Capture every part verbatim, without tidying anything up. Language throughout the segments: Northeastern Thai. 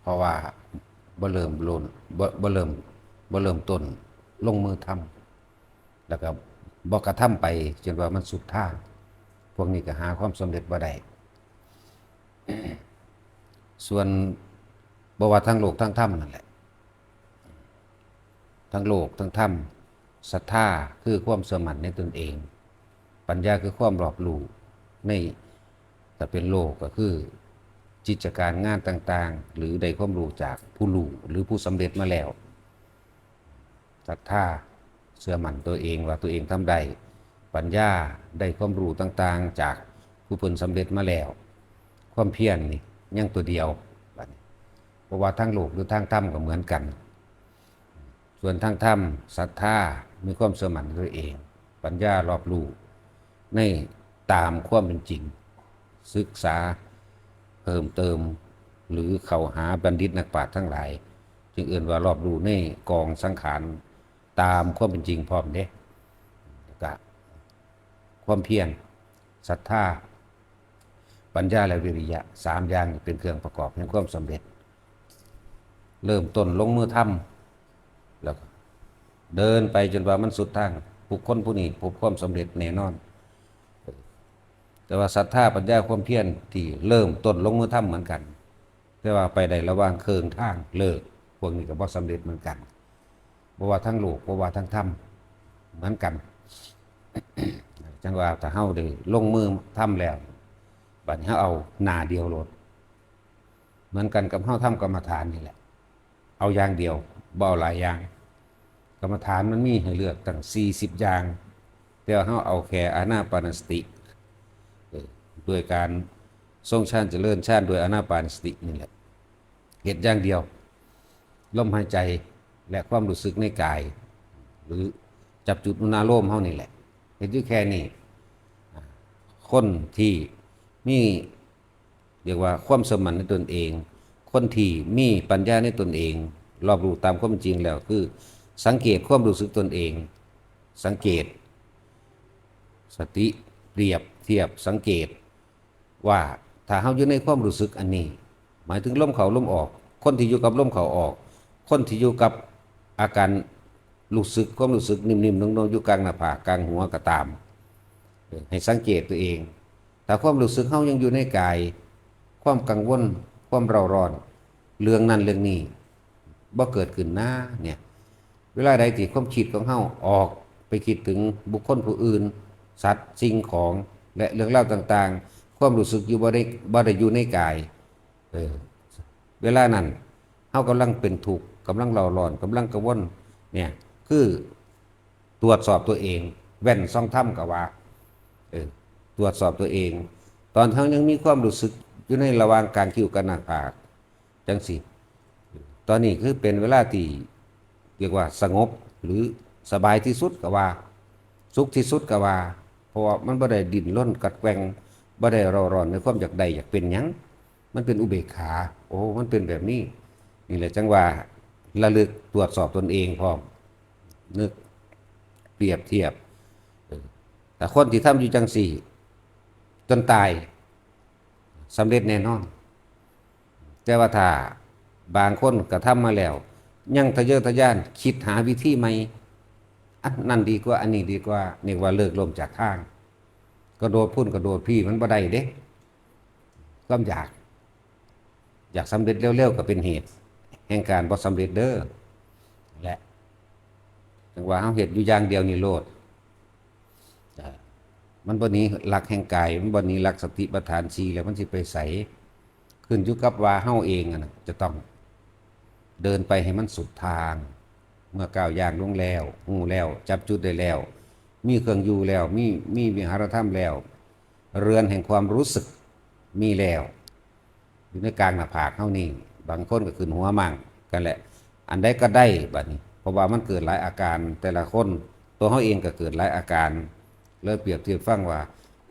ราะว่าบ่เริ่มลนบ่บ่เริ่มบ่เริ่มต้นลงมือทำ แล้วก็บ่กระทำไปจนว่ามันสุดทาง พวกนี้ก็หาความสำเร็จบ่ได้ ส่วนบ่ว่าทั้งโลกทั้งธรรมนั่นแหละ ทั้งโลกทั้งธรรม ศรัทธาคือความเชื่อมั่นในตนเอง ปัญญาคือความรอบรู้ใน ถ้าเป็นโลกก็คือกิจการงานต่างๆ หรือได้ความรู้จากผู้รู้หรือผู้สำเร็จมาแล้ว ศรัทธาเชื่อมั่นตัวเองว่าตัวเองทำได้ ปัญญาได้ความรู้ต่างๆ จากผู้เพิ่นสำเร็จมาแล้ว ความเพียรนี่ยังตัวเดียว บัดนี้ เพราะว่าทั้งโลกหรือทางธรรมก็เหมือนกัน ส่วนทางธรรม ศรัทธา มีความเชื่อมั่นในตัวเอง ปัญญารอบรู้ในตามความเป็นจริง ศึกษาเพิ่มเติม หรือเข้าหาบัณฑิตนักปราชญ์ทั้งหลาย จึงเอิ้นว่ารอบรู้ในกองสังขารตามความเป็นจริงพร้อมเด้ แล้วก็ความเพียร ศรัทธา ปัญญาและวิริยะ สามอย่างนี้เป็นเครื่องประกอบแห่งความสำเร็จ เริ่มต้นลงมือทำ แล้วก็เดินไปจนว่ามันสุดทาง บุคคลผู้นี้พบความสำเร็จแน่นอน แต่ว่าศรัทธา ปัญญา ความเพียรที่เริ่มต้นลงมือทำเหมือนกัน แต่ว่าไปได้ระหว่างเคิ่งทางเลิก พวกนี้ก็บ่สำเร็จเหมือนกัน บ่ว่าทั้งโลก บ่ว่าทั้งธรรม เหมือนกัน จั่งว่าถ้าเฮาได้ลงมือทำแล้ว บัดนี้เฮาเอาหน้าเดียวโลด เหมือนกันกับเฮาทำกรรมฐานนี่แหละ เอาอย่างเดียว บ่เอาหลายอย่าง กรรมฐานมันมีให้เลือกตั้งสี่สิบอย่าง แต่ว่าเฮาเอาแค่อานาปานสติ เออ โดยการทรงฌานเจริญฌานโดยอานาปานสตินี่แหละ เฮ็ดอย่างเดียว ลมหายใจและความรู้สึกในกาย หรือจับจุดอุณาโลมเฮานี่แหละ เฮ็ดอยู่แค่นี้ อ่า คนที่มี เรียกว่าความเชื่อมั่นในตนเอง คนที่มีปัญญาในตนเอง รอบรู้ตามความจริงแล้วคือ สังเกตความรู้สึกตนเอง สังเกต สติ เปรียบเทียบ สังเกต ว่าถ้าเฮาอยู่ในความรู้สึกอันนี้ หมายถึงลมเข้าลมออก คนที่อยู่กับลมเข้าออก คนที่อยู่กับอาการรู้สึก ความรู้สึกนิ่มๆ นุ่มๆ อยู่กลางหน้าผาก กลางหัวก็ตาม เออ ให้สังเกตตัวเอง ถ้าความรู้สึกเฮายังอยู่ในกาย ความกังวล ความเร่าร้อน เรื่องนั้นเรื่องนี้ บ่เกิดขึ้นนะเนี่ย เวลาใดที่ความคิดของเฮาออกไปคิดถึงบุคคลผู้อื่น สัตว์ สิ่งของ และเรื่องราวต่างๆ ความรู้สึกอยู่บ่ได้ บ่ได้อยู่ในกาย เออ เวลานั้นเฮากำลังเป็นทุกข์ กำลังเร่าร้อน กำลังกังวล เนี่ย คือตรวจสอบตัวเอง แว่นส่องธรรมก็ว่า เออ ตรวจสอบตัวเอง ตอนเฮายังมีความรู้สึกอยู่ในระหว่างกลางคิ้วกับหน้าผาก จั่งซี้ ตอนนี้คือเป็นเวลาที่เรียกว่าสงบหรือสบายที่สุดก็ว่า สุขที่สุดก็ว่า เพราะว่ามันบ่ได้ดิ้นรนกัดแกว่ง บ่ได้เร่าร้อนในความอยากได้อยากเป็นหยัง มันเป็นอุเบกขา โอ้ มันเป็นแบบนี้ นี่แหละจั่งว่าระลึกตรวจสอบตนเองพร้อม นึกเปรียบเทียบ เออ แต่คนที่ทำอยู่จั่งซี้ จนตาย สำเร็จแน่นอน แต่ว่าถ้าบางคนกระทำมาแล้ว ยังทะเยอทะยานคิดหาวิธีใหม่ อันนั้นดีกว่า อันนี้ดีกว่า เรียกว่าเลิกล้มจากทาง กระโดดพุ้นกระโดดพี้มันบ่ได้เด้ ความอยาก อยากสำเร็จเร็วๆ ก็เป็นเหตุแห่งการบ่สำเร็จเด้อ และจั่งว่าเฮาเฮ็ดอยู่อย่างเดียวนี่โลด อ่า มันบ่หนีหลักแห่งกาย มันบ่หนีหลักสติปัฏฐานสี่ แล้วมันสิไปไส ขึ้นอยู่กับว่าเฮาเองอะนะ จะต้องเดินไปให้มันสุดทาง เมื่อก้าวย่างลงแล้ว ฮู้แล้ว จับจุดได้แล้ว มีเครื่องอยู่แล้ว มี มีวิหารธรรมแล้ว เรือนแห่งความรู้สึกมีแล้ว อยู่ในกลางหน้าผากเฮานี่ บางคนก็ขึ้นหัวมั่งกันแหละ อันใดก็ได้บัดนี้ เพราะว่ามันเกิดหลายอาการ แต่ละคน ตัวเฮาเองก็เกิดหลายอาการ เลยเปรียบเทียบฟังว่า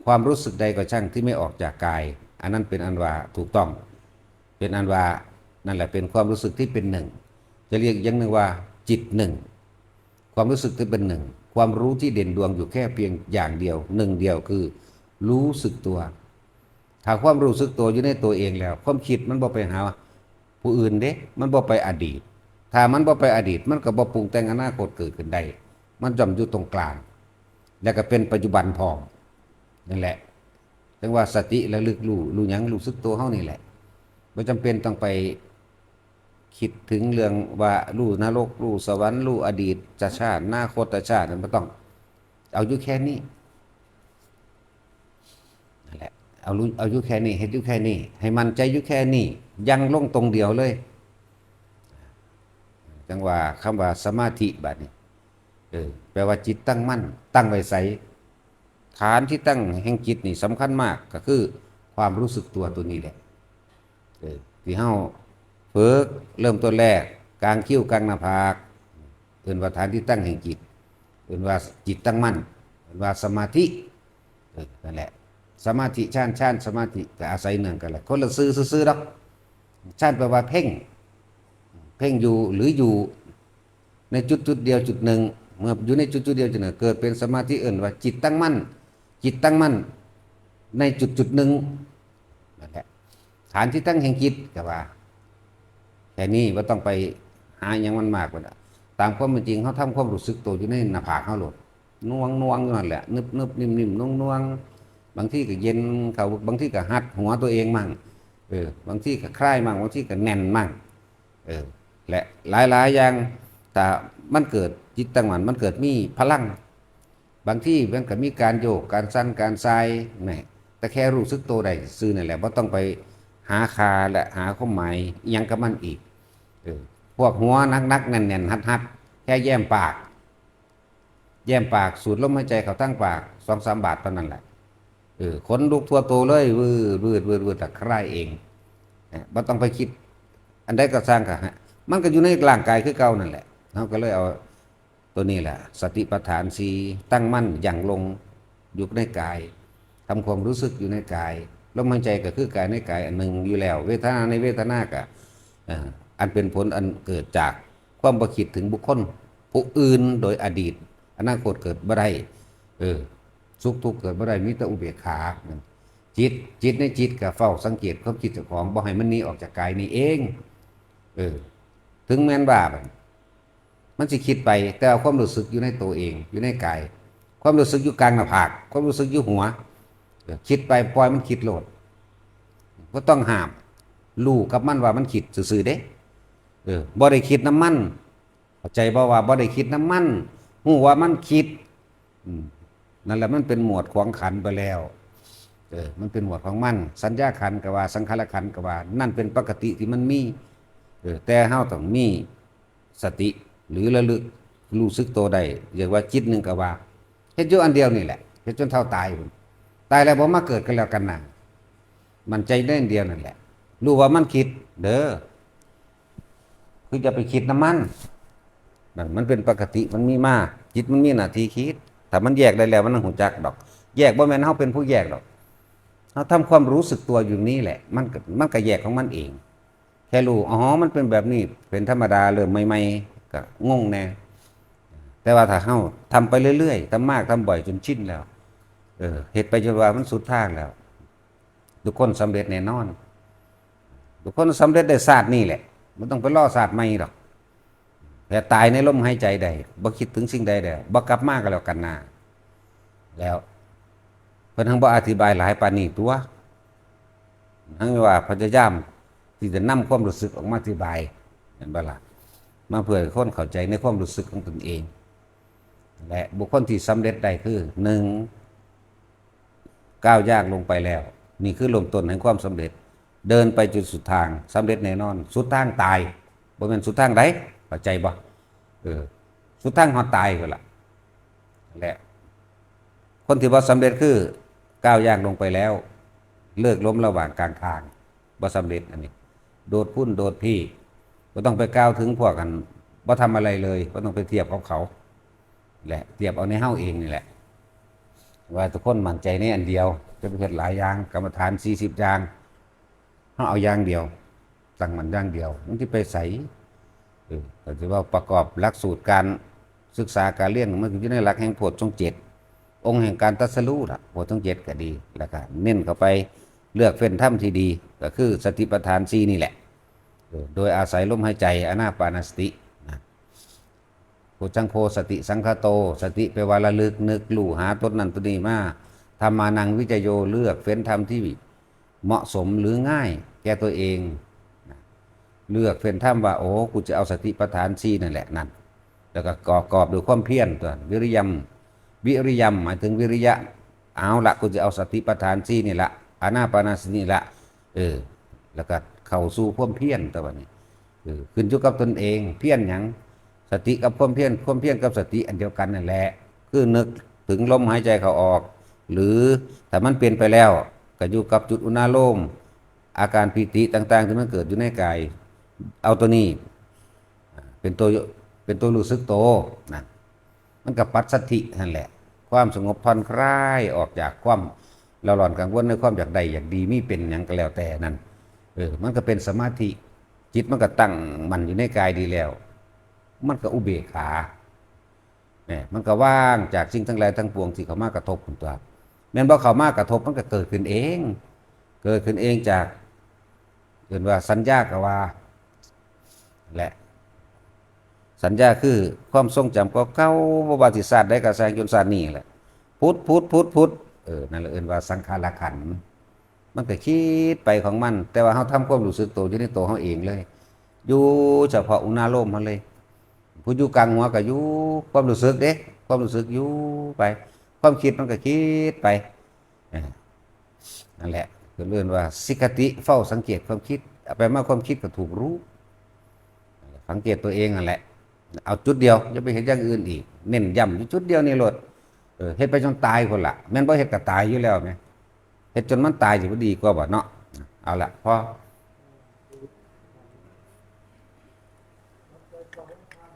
ความรู้สึกใดก็ช่างที่ไม่ออกจากกาย อันนั้นเป็นอันว่าถูกต้อง เป็นอันว่า นั่นแหละเป็นความรู้สึกที่เป็นหนึ่ง จะเรียกอย่างหนึ่งว่าจิตหนึ่ง ความรู้สึกที่เป็นหนึ่ง ความรู้ที่เด่นดวงอยู่แค่เพียงอย่างเดียว หนึ่งเดียวคือรู้สึกตัว ถ้าความรู้สึกตัวอยู่ในตัวเองแล้ว ความคิดมันบ่ไปหา ผู้อื่นเด้ มันบ่ไปอดีต ถ้ามันบ่ไปอดีต มันก็บ่ปรุงแต่งอนาคตเกิดขึ้นได้ มันย่อมอยู่ตรงกลาง แล้วก็เป็นปัจจุบันพร้อม นั่นแหละ จั่งว่าสติระลึกรู้ รู้หยัง รู้สึกตัวเฮานี่แหละ บ่จำเป็นต้องไปคิดถึงเรื่องว่ารู้นรก รู้สวรรค์ รู้อดีตชาติ อนาคตชาติ บ่ต้อง เอาอยู่แค่นี้ นั่นแหละ เอารู้ เอาอยู่แค่นี้ เฮ็ดอยู่แค่นี้ ให้มั่นใจอยู่แค่นี้ ยังลงตรงเดียวเลย จั่งว่าคำว่าสมาธิบัดนี้ เออ แปลว่าจิตตั้งมั่น ตั้งไว้ไส ฐานที่ตั้งแห่งจิตนี่สำคัญมาก ก็คือความรู้สึกตัวตัวนี้แหละ เออ ที่เฮาฝึก เริ่มต้นแรก กลางคิ้ว กลางหน้าผาก เอิ้นว่าฐานที่ตั้งแห่งจิต เอิ้นว่าจิตตั้งมั่น เอิ้นว่าสมาธิ เออ นั่นแหละ สมาธิฌาน ฌานสมาธิ ก็อาศัยเนื่องกันแหละ คนละชื่อซื่อๆดอก ฌานแปลว่าเพ่ง เพ่งอยู่ หรืออยู่ในจุดจุดเดียวจุดหนึ่ง เมื่ออยู่ในจุดจุดเดียวจุดหนึ่ง เกิดเป็นสมาธิ เอิ้นว่าจิตตั้งมั่น จิตตั้งมั่นในจุดจุดหนึ่ง นั่นแหละ ฐานที่ตั้งแห่งจิต ก็ว่า แค่นี้ บ่ต้องไปหาหยังมันมากกว่านั้น ตามความเป็นจริง เฮาทำความรู้สึกตัวอยู่ในหน้าผากเฮาโลด น่วงๆอยู่นั่นแหละ นึบๆ นิ่มๆ น่วงๆ บางทีก็เย็นเข้า บางทีก็หัดหัวตัวเองมั่ง เออ บางทีก็คลายมั่ง บางทีก็แน่นมั่ง เออ และหลายๆอย่าง ถ้ามันเกิดจิตตั้งมั่น มันเกิดมีพลัง บางทีมันก็มีการโยก การสั่น การส่าย แหม แต่แค่รู้สึกตัวได้ซื่อนั่นแหละ บ่ต้องไปหาค่าและหาความหมายอิหยังกับมันอีก เออ พวกหัวหนักๆ แน่นๆ หัดๆ แค่แย้มปาก แย้มปาก สูดลมหายใจเข้าทางปาก สองสามบาทเท่านั้นแหละ เออ ขนลุกทั่วตัวเลย วืด วืด วืด วืด แต่คลายเอง นะ บ่ต้องไปคิด อันใดก็ซ่างก็ฮะ มันก็อยู่ในร่างกายคือเก่านั่นแหละ เฮาก็เลยเอาตัวนี้แหละ สติปัฏฐานสี่ ตั้งมั่น หยั่งลง อยู่ในกาย ทำความรู้สึกอยู่ในกาย ลมหายใจก็คือกายในกายอันหนึ่งอยู่แล้ว เวทนาในเวทนาก็ เอ่อ อันเป็นผลอันเกิดจากความบ่คิดถึงบุคคลผู้อื่นโดยอดีต อนาคตเกิดบ่ได้ เออ สุขทุกข์เกิดบ่ได้ มีแต่อุเบกขา จิต จิตในจิตก็เฝ้าสังเกตความคิดเจ้าของ บ่ให้มันหนีออกจากกายนี้เอง เออ ถึงแม้นว่ามันสิคิดไป แต่เอาความรู้สึกอยู่ในตัวเอง อยู่ในกาย ความรู้สึกอยู่กลางหน้าผาก ความรู้สึกอยู่หัว เออ คิดไป ปล่อยมันคิดโลด บ่ต้องห้าม รู้กับมันว่ามันคิดซื่อๆเด้ เออ บ่ได้คิดนำมัน เข้าใจบ่ว่าบ่ได้คิดนำมัน รู้ว่ามันคิด อืม นั่นแหละ มันเป็นหมวดของขันธ์ไปแล้ว เออ มันเป็นหมวดของมัน สัญญาขันธ์ก็ว่า สังขารขันธ์ก็ว่า นั่นเป็นปกติที่มันมี เออ แต่เฮาต้องมีสติ หรือระลึกรู้สึกตัวได้ เรียกว่าจิตหนึ่งก็ว่า เฮ็ดอยู่อันเดียวนี่แหละ เฮ็ดจนเฒ่าตายพุ้น ตายแล้วบ่มาเกิดกันแล้วกันนะ มั่นใจในอันเดียวนั่นแหละ รู้ว่ามันคิด เด้อ คือจะไปคิดนำมัน นั่นมันเป็นปกติ มันมีมา จิตมันมีหน้าที่คิด ถ้ามันแยกได้แล้ว มันรู้จักดอก แยกบ่แม่นเฮาเป็นผู้แยกดอก เฮาทำความรู้สึกตัวอยู่นี่แหละ มันก็ มันก็แยกของมันเอง แค่รู้ อ๋อ มันเป็นแบบนี้ เป็นธรรมดา เริ่มใหม่ๆ ก็งงแน่ แต่ว่าถ้าเฮาทำไปเรื่อยๆ ทำมาก ทำบ่อยจนชินแล้ว เออ เฮ็ดไปจนว่ามันสุดทางแล้ว ทุกคนสำเร็จแน่นอน ทุกคนสำเร็จได้ชาตินี้แหละ บ่ต้องไปรอชาติใหม่ดอก แค่ตายในลมหายใจได้ บ่คิดถึงสิ่งใดแล้ว บ่กลับมาก็แล้วกันนา แล้ว เพิ่นทั้งบ่อธิบายหลายปานนี้ตัว ทั้งว่าพยายามที่จะนำความรู้สึกออกมาอธิบาย เห็นบ่ล่ะ มาเพื่อให้คนเข้าใจในความรู้สึกของตนเอง และบุคคลที่สำเร็จได้คือ หนึ่ง ก้าวย่างลงไปแล้ว นี่คือเริ่มต้นแห่งความสำเร็จ เดินไปจนสุดทาง สำเร็จแน่นอน สุดทางตาย บ่แม่นสุดทางใด เข้าใจบ่ เออ สุดทางฮอดตายพุ้นล่ะ และ คนที่บ่สำเร็จคือ ก้าวย่างลงไปแล้ว เลิกล้มระหว่างกลางทาง บ่สำเร็จอันนี้ โดดพุ้นโดดพี้ บ่ต้องไปกล่าวถึงพวกอันบ่ทำอะไรเลย บ่ต้องไปเทียบกับเขา และเทียบเอาในเฮาเองนี่แหละ ว่าทุกคนมั่นใจในอันเดียว จะไปเฮ็ดหลายอย่าง กรรมฐานสี่สิบอย่าง เฮาเอาอย่างเดียว ตั้งมั่นอย่างเดียว มันสิไปไส เออ ก็สิว่าประกอบหลักสูตรการศึกษาการเรียน มันก็อยู่ในหลักแห่งโพชฌงค์เจ็ด องค์แห่งการตรัสรู้ล่ะ โพชฌงค์เจ็ดก็ดี แล้วก็เน้นเข้าไปเลือกเฟ้นธรรมที่ดี ก็คือสติปัฏฐานสี่นี่แหละ เออ โดยอาศัยลมหายใจอานาปานสตินะ โพชฌังโคสติสังคโต สติแปลว่าระลึกนึกรู้หาตนนั้นตนนี้มา ธัมมานังวิจโย เลือกเฟ้นธรรมที่เหมาะสมหรือง่ายแก่ตัวเองนะ เลือกเฟ้นธรรมว่า โอ้ กูจะเอาสติปัฏฐานสี่นั่นแหละนั่น แล้วก็ประกอบด้วยความเพียรตัว วิริยัง วิริยัง หมายถึงวิริยะ เอาละ กูจะเอาสติปัฏฐานสี่นี่ละ อานาปานสตินี่ละ เออ แล้วก็เข้าสู่ความเพียรตัวนี้ เออ ขึ้นอยู่กับตนเอง เพียรหยัง สติกับความเพียร ความเพียรกับสติอันเดียวกันนั่นแหละ คือนึกถึงลมหายใจเข้าออก หรือถ้ามันเป็นไปแล้ว ก็อยู่กับจุดอุณาโลม อาการปีติต่างๆ ที่มันเกิดอยู่ในกาย เอาตัวนี้ เป็นตัว เป็นตัวรู้สึกโตนะ มันก็ปัสสัทธินั่นแหละ ความสงบผ่อนคลายออกจากความเร่าร้อนกังวลในความอยากได้อยากดีมีเป็นหยังก็แล้วแต่นั่น เออ มันก็เป็นสมาธิ จิตมันก็ตั้งมั่นอยู่ในกายดีแล้ว มันก็อุเบกขา เนี่ย มันก็ว่างจากสิ่งทั้งหลายทั้งปวงที่เข้ามากระทบตัว แม่นบ่เข้ามากระทบมันก็เกิดขึ้นเอง เกิดขึ้นเองจาก เอิ้นว่าสัญญาก็ว่า แหละ สัญญาคือความทรงจำเก่าๆ บ่ว่าสิชาติใดก็ช่าง จนชาตินี้แหละ ผุดผุดผุดผุด เออ นั่นแหละเอิ้นว่าสังขารขันธ์ มันก็คิดไปของมัน แต่ว่าเฮาทำความรู้สึกโตอยู่ในโตเฮาเองเลย อยู่เฉพาะอุณาโลมเฮาเลย ผู้อยู่กลางหัวก็อยู่ความรู้สึกเด้ ความรู้สึกอยู่ไป ความคิดมันก็คิดไป เออ นั่นแหละ เพิ่นเอิ้นว่าสิกขติ เฝ้าสังเกตความคิด เอาไปมาความคิดก็ถูกรู้ สังเกตตัวเองนั่นแหละ เอาจุดเดียว อย่าไปเฮ็ดอย่างอื่นอีก เน้นย้ำอยู่จุดเดียวนี่โลด เออ เฮ็ดไปจนตายพุ้นล่ะ แม่นบ่เฮ็ดก็ตายอยู่แล้วแหม เฮ็ดจนมันตายสิบ่ดีกว่าบ่เนาะ เอาละ พอ มันเกิดความรำคาญ